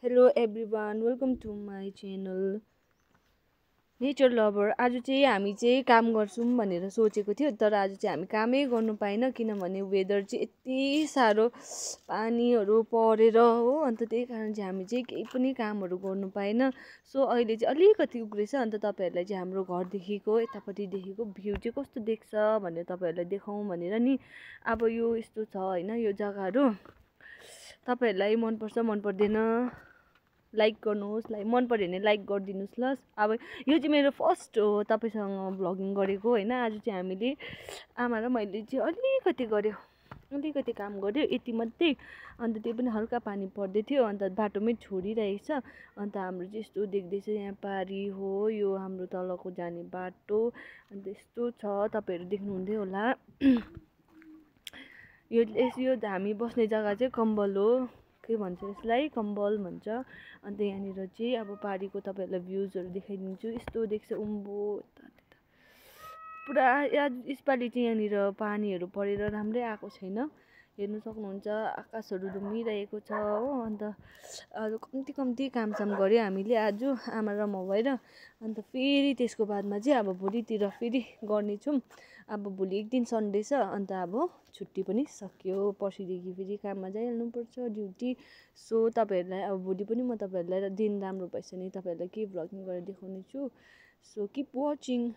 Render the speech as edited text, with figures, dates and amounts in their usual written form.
Hello everyone, welcome to my channel nature lover. आज चाहिँ हामी चाहिँ काम गर्छौँ भनेर सोचेको थियो, तर आज चाहिँ हामी कामै गर्नु पाएन किनभने वेदर चाहिँ यति साह्रो पानीहरू परेर हो। अन्त त्यही कारण चाहिँ हामी चाहिँ केही पनि कामहरू गर्नु पाएन। सो अहिले चाहिँ अलिकति उग्रेछ। अन्त तपाईँहरूलाई चाहिँ हाम्रो घरदेखिको यतापट्टिदेखिको भ्यू चाहिँ कस्तो देख्छ भनेर तपाईँहरूलाई देखाउँ भनेर नि। अब यो यस्तो छ होइन, यो जग्गाहरू तपाईँहरूलाई मनपर्छ मन पर्दैन लाइक गर्नुहोस्, मन पऱ्यो भने लाइक गरिदिनुहोस् ल। अब यो चाहिँ मेरो फर्स्ट हो तपाईँसँग भ्लगिङ गरेको होइन। आज चाहिँ हामीले आमा र मैले चाहिँ अलिकति काम गऱ्यो यति मात्रै। अन्त त्यो पनि हल्का पानी पर्दै थियो, अन्त बाटोमै छोडिरहेको छ। अन्त हाम्रो चाहिँ यस्तो देख्दैछ, यहाँ पारी हो, यो हाम्रो तलको जाने बाटो। अन्त यस्तो छ, तपाईँहरू देख्नुहुँदै होला। यो हामी बस्ने जग्गा चाहिँ कम्बल हो, के भन्छ यसलाई, कम्बल भन्छ। अन्त यहाँनिर चाहिँ अब पारीको तपाईँहरूलाई भ्युजहरू देखाइदिन्छु। यस्तो देख्छ उम्बो पुरा। यसपालि चाहिँ यहाँनिर पानीहरू परेर राम्रै आएको छैन, हेर्नु सक्नुहुन्छ। आकाशहरू धुम्मिरहेको छ हो। अन्त कम्ती कामसाम गऱ्यो हामीले आज आमा र म भएर। अन्त फेरि त्यसको बादमा चाहिँ अब भोलितिर फेरि गर्नेछौँ। अब भोलि एक दिन सन्डे छ, अन्त अब छुट्टी पनि सकियो। पर्सिदेखि फेरि काममा जाइहाल्नुपर्छ, ड्युटी। सो तपाईँहरूलाई अब भोलि पनि म तपाईँहरूलाई दिन राम्रो भएछ भने तपाईँहरूलाई के भ्लगिङ गरेर देखाउने छु। So keep watching.